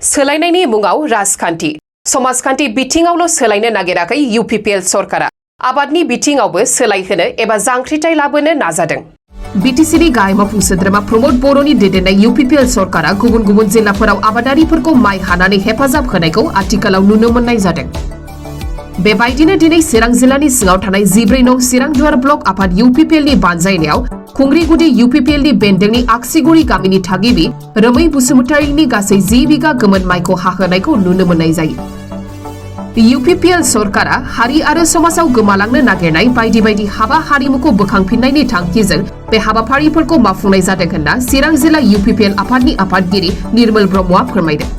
सोलायनायनि मुङाव राजखान्थि समाजखान्थि बिथिङावल' सोलायनो नागिराखै UPPL सरकारा आबादनि बिथिङावबो सोलायहोनो एबा जांख्रिथाय लाबोनो नाजादों। BTCनि गाहाय मावफुं सोद्रोमा प्रमद बर'नि दैदेननाय UPPL सरकारा गुबुन गुबुन जिल्लाफोराव आबादारिफोरखौ माइ हानानै हेफाजाब होनायखौ आथिखालाव नुनो मोननाय जादों। बेबायदिनो दिनै चिरां जिल्लानि सिङाव थानाय 14 नं चिरां दुवार ब्लक आफाद UPPLनि बानजायनायाव खुंग्रिगुदि UPPLनि बेन्दोंनि आक्सिगुरि गामिनि थागिबि रोमै बसुमतारिनि गासै 10 बिघा गोमोन माइखौ हाहोनायखौ नुनो मोननाय जायो। UPPL सरकारा हारि आरो समाजाव गोमालांनो नागिरनाय बायदि बायदि हाबा हारिमुखौ बोखांफिननायनि थांखिजों बे हाबाफारिफोरखौ मावफुंनाय जादों होनना चिरां जिल्ला UPPL आफादनि आफादगिरि निर्मल ब्रह्मआ फोरमायदों।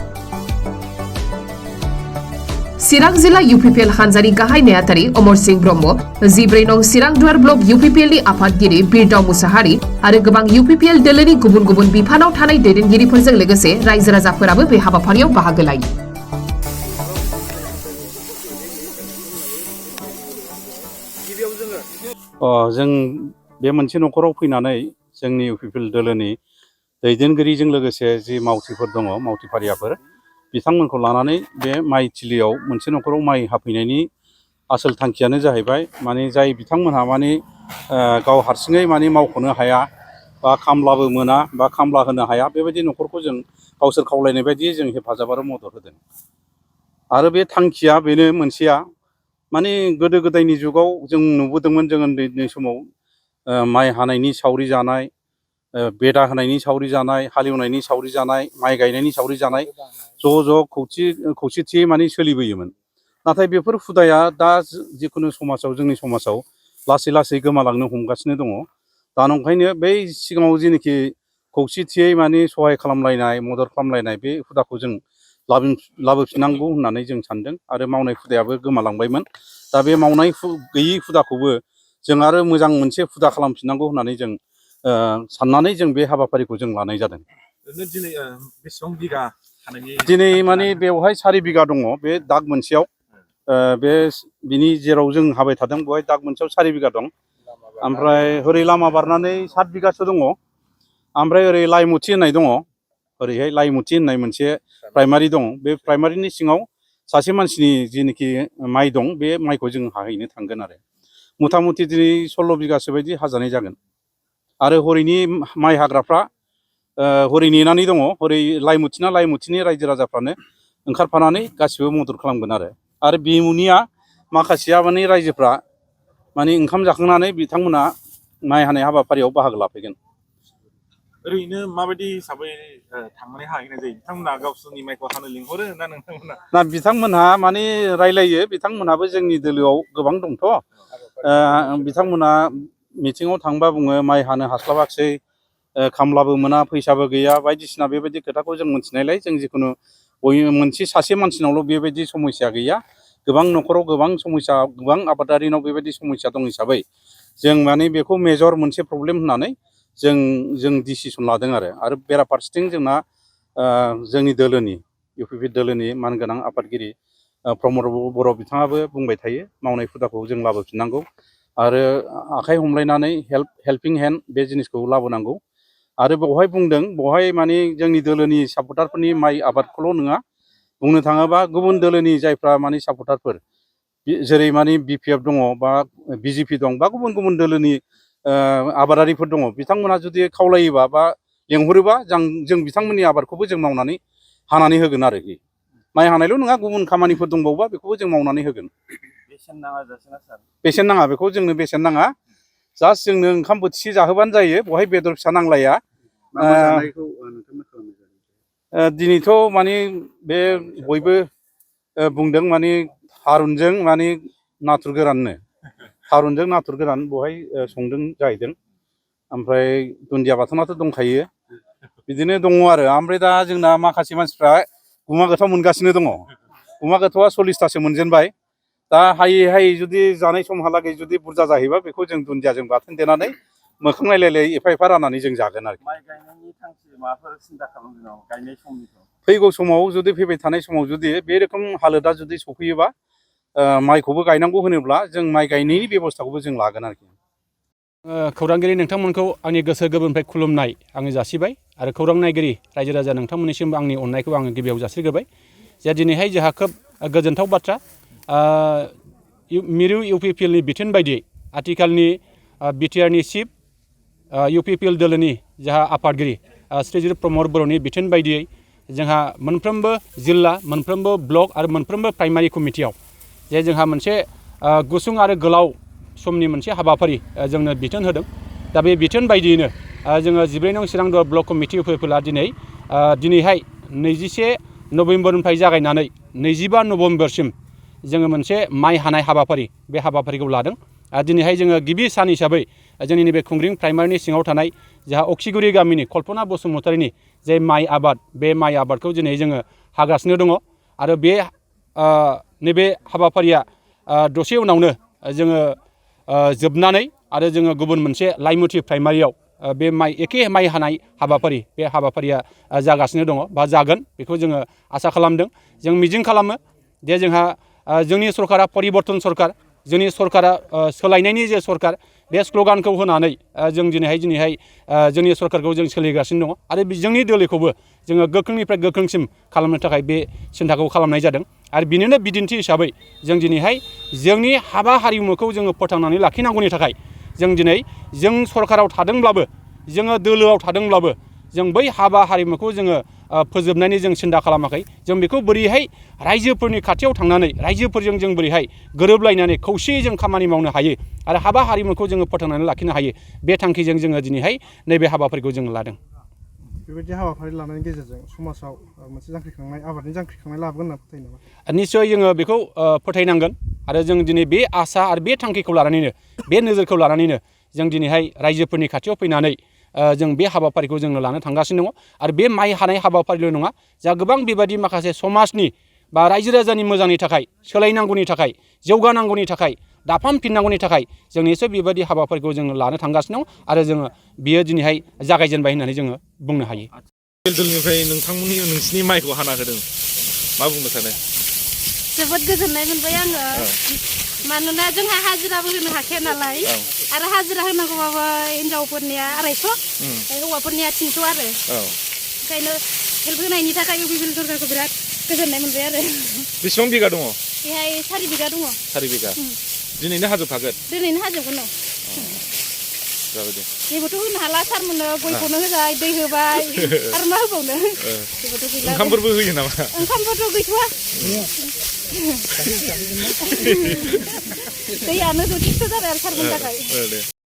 चिरां जिल्ला UPPL हानजानि गाहाय नेहाथारि अमर सिंह ब्रह्म, 14 नं चिरां दुवार ब्लक UPPLनि आफादगिरि बिरदाव मुसाहारि आरो गोबां UPPL दोलोनि गुबुन गुबुन बिफानाव थानाय दैदेनगिरिफोरजों लोगोसे रायजो राजाफोराबो बे हाबाफारियाव बाहागो लायो। जों बे मोनसे नखराव फैनानै जोंनि UPPL दोलोनि दैदेनगिरिजों लोगोसे जि मावथिफोर दङ मावथिफारियाफोर बिथांमोनखौ लानानै बे माइ थिलियाव मोनसे नखराव माइ हाफैनायनि आसोल थांखियानो जाहैबाय माने जाय बिथांमोनहा माने गाव हारसिङै माने मावख'नो हाया बा खामलाबो मोना बा खामला होनो हाया बेबायदि नखरखौ जों गावसोर खावलायनाय बायदि जों हेफाजाब आरो मदद होदों। आरो बे थांखिया बेनो मोनसेया माने गोदो गोदायनि जुगाव जों नुबोदोंमोन जों उन्दै समाव माइ हानायनि सावरि जानाय, बेदा होनायनि सावरि जानाय, हालेवनायनि सावरि जानाय, माइ गायनायनि सावरि जानाय ज' खौसेथियै माने सोलिबोयोमोन। नाथाय बेफोर हुदाया दा जिखुनु समाजाव जोंनि समाजाव लासै लासै गोमालांनो हमगासिनो दङ। दा नंखायनो बै सिगाङाव जेनोखि खौसेथियै माने सहाय खालामलायनाय मदद खालामलायनाय बे हुदाखौ जों लाबोफिननांगौ होननानै जों सानदों आरो मावनाय हुदायाबो गोमालांबायमोन। दा बे मावनाय गैयि हुदाखौबो जों आरो मोजां मोनसे हुदा खालामफिननांगौ होननानै जों साननानै जों बे हाबाफारिखौ जों लानाय जादों। दिनै बेसेबां बिघा दिनै माने बेवहाय 4 बिघा दङ बे दाग मोनसेयाव बिनि जेराव जों हाबाय थादों बेवहाय दाग मोनसेयाव 4 बिघा दं। ओमफ्राय ओरै लामा बारनानै 7 बिघासो दङ। ओमफ्राय ओरै लाइमुथि होननाय दङ, ओरैहाय लाइमुथि होननाय मोनसे प्राइमारि दं। बे प्राइमारिनि सिङाव सासे मानसिनि जेनोखि माइ दं बे माइखौ जों हाहैनो थांगोन आरो मथा मथि दिनै 16 बिघासो बायदि हाजानाय जागोन। आरो हरैनि माइ हाग्राफ्रा हरै नेनानै दङ। हरै लाइमुथिना लाइमुथिनि रायजो राजाफ्रानो ओंखारफानानै गासिबो मदद खालामगोन आरो बिमुनिया माखासेया माने रायजोफ्रा माने ओंखाम जाखांनानै बिथांमोना माइ हानाय हाबाफारियाव बाहागो लाफैगोन। ओरैनो माबायदि हिसाबै थांनानै हाहैनाय जायो? बिथांमोना गावसोरनि माइखौ हानो लिंहरो ना नोंथांमोना? ना बिथांमोनहा माने रायलायो, बिथांमोनहाबो जोंनि दोलोआव गोबां दंथ'। बिथांमोना मिथिङाव थांबा बुङो माइ हानो हास्लाबाखिसै, खामलाबो मोना, फैसाबो गैया, बायदिसिना बेबायदि खोथाखौ जों मिथिनायलाय जों जिखुनु सासे मानसिनावल' बेबायदि समस्या गैया, गोबां न'खराव गोबां समस्या, गोबां आबादारिनाव बेबायदि समस्या दं हिसाबै जों माने बेखौ मेजर मोनसे प्रब्लेम होननानै जों डिसिसन लादों आरो बेराफारसेथिं जोंना जोंनि दोलोनि UPPL दोलोनि मानगोनां आफादगिरि प्रमद बर' बिथाङाबो बुंबाय थायो मावनाय हुदाखौ जों लाबोफिननांगौ आरो आखाइ हमलायनानै हेल्पिं हेन्ड बे जिनिसखौ लाबोनांगौ। आरो बेवहाय बुंदों, बेवहाय माने जोंनि दोलोनि सापर्टारफोरनि माइ आबादखौल' नङा, बुंनो थाङोबा गुबुन दोलोनि जायफ्रा माने सापर्टारफोर जेरै माने BPF दङ बा BJP दं बा गुबुन गुबुन दोलोनि आबादारिफोर दङ, बिथांमोना जुदि खावलायोबा बा लेंहरोबा जों बिथांमोननि आबादखौबो जों मावनानै हानानै होगोन आरोखि। माइ हानायल' नङा, गुबुन खामानिफोर दंबावोबा बेखौबो जों मावनानै होगोन। बेसेन नाङा जासिना सार? बेसेन नाङा, बेखौ जोंनो बेसेन नाङा, जास्ट जोंनो ओंखाम बोथिसे जाहोबानो जायो, बेवहाय बेदर फिसा नांलाया। दिनैथ' माने बे बयबो बुंदों माने थारुनजों माने नाथुर गोरान बेवहाय संदों जाहैदों। ओमफ्राय दुन्दिया बाथोनाथ' दंखायो, बिदिनो दङ आरो। ओमफ्राय दा जोंना माखासे मानसिफ्रा गुमा गोथाव मोनगासिनो दङ। गुमा गोथावा 40थासो मोनजेनबाय। दा हायै जुदि जानाय समहालागै जुदि बुरजा जाहैबा बेखौ जों दुन्दियाजों बाथोन देनानै मोखां नायलाय एफा राननानै जों जागोन आरोखि। माइ गायनायनि थांखि माबाफोर सिन्था खालामदों गायनाय समनिखौ? फैगौ समाव जुदि फैबाय थानाय समाव जुदि बे रोखोम हालोदा जुदि सफैयोबा माइखौबो गायनांगौ होनोब्ला जों माइ गायनायनि बेब'स्थाखौबो जों लागोन आरोखि। खौरांगिरि नोंथांमोनखौ आंनि गोसो गोरबोनिफ्राय खुलुमनाय आङो जासिबाय। आरो खौरां नायगिरि रायजो राजा नोंथांमोननिसिम आंनि अननायखौ आङो गिबियाव जासिग्रोबाय जे दिनैहाय जोंहा खोब गोजोनथाव बाथ्रा मिरु इउपिपिएलनि बिथोन बायदियै आथिखालनि बिटिआरनि चिफ इउपिपिएल दोलोनि जोंहा आफादगिरि श्रीजुत प्रमद बर'नि बिथोन बायदियै जोंहा मोनफ्रोमबो जिल्ला मोनफ्रोमबो ब्लक आरो मोनफ्रोमबो प्राइमारि कमिटियाव जे जोंहा मोनसे गुसुं आरो गोलाव समनि मोनसे हाबाफारि जोंनो बिथोन होदों दा बे बिथोन बायदियैनो जोङो 14 नं चिरां दर ब्लक कमिटि इउपिपिएलआ दिनैहाय 21 नभेम्बरनिफ्राय जागायनानै 25 नभेम्बरसिम जोङो मोनसे माइ हानाय हाबाफारि बे हाबाफारिखौ लादों दिनैहाय जोङो गिबि सान हिसाबै जोंनि नैबे खुंग्रिं प्राइमारिनि सिङाव थानाय जोंहा अक्सिगुरि गामिनि कल्पना बसुमतारीनि जे माइ आबाद बे माइ आबादखौ दिनै जोङो हागासिनो दङ आरो बे नैबे हाबाफारिया दसे उनावनो जोङो जोबनानै आरो जोङो गुबुन मोनसे लाइमुथि प्राइमारियाव बे एखे माइ हानाय हाबाफारि बे हाबाफारिया जागासिनो दङ बा जागोन बेखौ जोङो आसा खालामदों जों मिजिं खालामो जे जोंहा जोंनि सरकारा परिबर्तन सरकार जोंनि सरकारा सोलायनायनि जे सरकार बे स्ल'गानखौ होनानै जों दिनैहाय जोंनि सरकारखौ जों सोलिगासिनो दङ आरो जोंनि दोलोखौबो जोङो गोख्रोंनिफ्राय गोख्रोंसिम खालामनो थाखाय बे सिन्थाखौ खालामनाय जादों आरो बिनिनो बिदिन्थि हिसाबै जों दिनैहाय जोंनि हाबा हारिमुखौ जोङो फोथांनानै लाखिनांगौनि थाखाय जों दिनै जों सरकाराव थादोंब्लाबो जोङो दोलोआव थादोंब्लाबो जों बै हाबा हारिमुखौ जोङो फोजोबनायनि जों सिन्था खालामाखै जों बेखौ बोरैहाय रायजोफोरनि खाथियाव थांनानै रायजोफोरजों जों बोरैहाय गोरोबलायनानै खौसेयै जों खामानि मावनो हायो आरो हाबा हारिमुखौ जोङो फोथांनानै लाखिनो हायो बे थांखिजों जोङो दिनैहाय नैबे हाबाफारिखौ जों लादों बेबायदि हाबाफारि लानायनि गेजेरजों समाजाव मोनसे जांख्रिखांनाय आबादनि जांख्रिखांनाय लाबोगोन होनना फोथायो नामा निस्सय जोङो बेखौ फोथायनांगोन आरो जों दिनै बे आसा आरो बे थांखिखौ लानानैनो बे नोजोरखौ लानानैनो जों दिनैहाय रायजोफोरनि खाथियाव फैनानै जों बे हाबाफारिखौ जोङो लानो थांगासिनो दङ आरो बे माइ हानाय हाबाफारिल' नङा जोंहा गोबां बेबायदि माखासे समाजनि बा रायजो राजानि मोजांनि थाखाय सोलायनांगौनि थाखाय जौगानांगौनि थाखाय दाफामफिननांगौनि थाखाय जों निस्सय बेबायदि हाबाफारिखौ जोङो लानो थांगासिनो दं आरो जोङो बियो दिनैहाय जागायजेनबाय होननानै जोङो बुंनो हायो दोलनिफ्राय नोंसिनि माइखौ हाना होदों मा बुंनो सानो जोबोद गोजोननाय मोनबाय आङो मानोना जोंहा हाजिराबो होनो हाखाया नालाय आरो हाजिरा होनांगौबाबो हिनजावफोरनिया 250 हौवाफोरनिया 300 आरो ओंखायनो हेल्प होनायनि थाखाय इउपिपिएल सरकारखौ बिराद गोजोननाय मोनबाय आरो बेसेबां बिगा दङ बेहाय 4 बिगा दङ 4 बिगा दिनैनो हाजोबखागोन दिनैनो हाजोबगोन जेबोथ' होनो हाला सारमोननो गयखौनो होबाय दै होबाय आरो मा होबावनो जेबोथ' गैला ओंखामफोरबो होयो नामा ओंखामफोरथ' गैथ'वा दैयानो जथेस्थ' जाबाय आरो सारमोननि थाखाय